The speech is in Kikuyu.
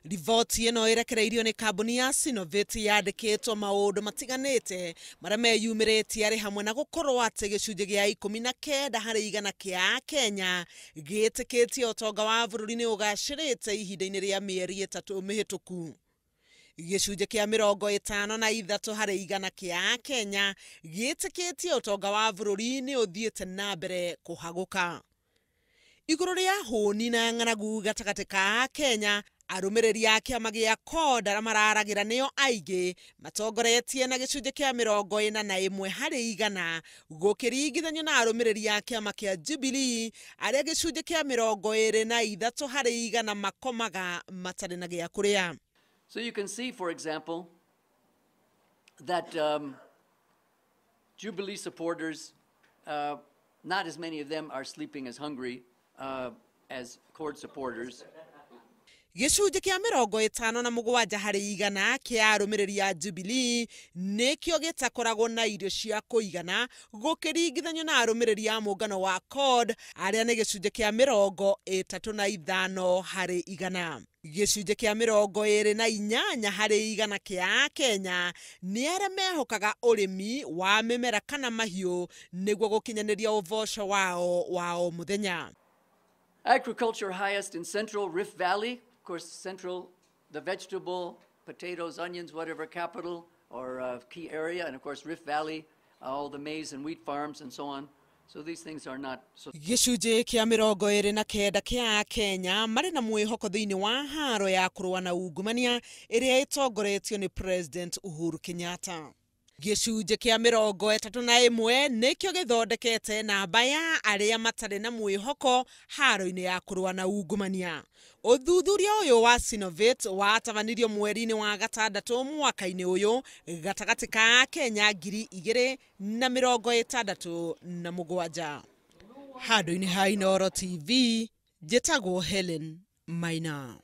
Riboti ĩno ĩrekereirio nĩ kambuni ya Synovate yandĩkĩtwo maũndũ matiganĩte marĩa meyumĩrĩtie arĩ hamwe na gũkorwo atĩ gĩcunjĩ gĩa 19% kĩa Akenya gĩtĩkĩtie ũtonga wa bũrũri nĩ ũgacĩrĩte ihinda-inĩ rĩa mĩeri 3 mĩhĩtũku. Gĩcunjĩ kĩa 53% kĩa Akenya gĩtĩkĩtie ũtonga wa bũrũri nĩ ũthiĩte na mbere kũhagũka. Igũrũ rĩa hũni na ng'aragu gatagatĩ ka Akenya, arũmĩrĩri a kĩama gĩa CORD arĩa mararagĩra nĩo aingĩ matongoretie na gĩcunjĩ kĩa 41% gũkĩringithanio na arũmĩrĩri a kĩama kĩa Jubilee arĩa gĩcunjĩ kĩa 23% makomaga matarĩ na gĩa kũrĩa. So you can see, for example, that Jubilee supporters, not as many of them are sleeping as hungry as CORD supporters. Gĩcunjĩ kĩa 57% kĩa arũmĩrĩri a Jubilee nĩkĩo gĩtakoragwo na irio cia kũigana gũkĩringithanio na arũmĩrĩri a mũngano wa CORD arĩa nĩ gĩcunjĩ kĩa 35%. Gĩcunjĩ kĩa 28% kĩa Akenya nĩ arĩa mehokaga ũrĩmi wa mĩmera kana mahiũ nĩguo gũkinyanĩria ũboco wao wa o mũthenya. Agriculture highest in Central Rift Valley. Of course, Central, the vegetable, potatoes, onions, whatever capital or key area, and of course Rift Valley, all the maize and wheat farms and so on. So these things are not so. Gĩcunjĩ kĩa 29 kĩa Akenya marĩ na mwĩhoko thĩinĩ wa haro ya kũrũa na ungumania ĩrĩa ĩtongoretio nĩ President Uhuru Kenyatta. Gĩcunjĩ kĩa 31 nĩkĩo gĩthondekete namba ya arĩa matarĩ na mwĩhoko haro-inĩ ya kũrũa na ungumania. Ũthuthuria ũyũ wa Synovate watabanirio mweri-inĩ wa 6 mwaka-inĩ ũyũ gatagatĩ ka Akenya 2067. Handũ-inĩ ha Inooro TV, njĩtagwo Helen Maina.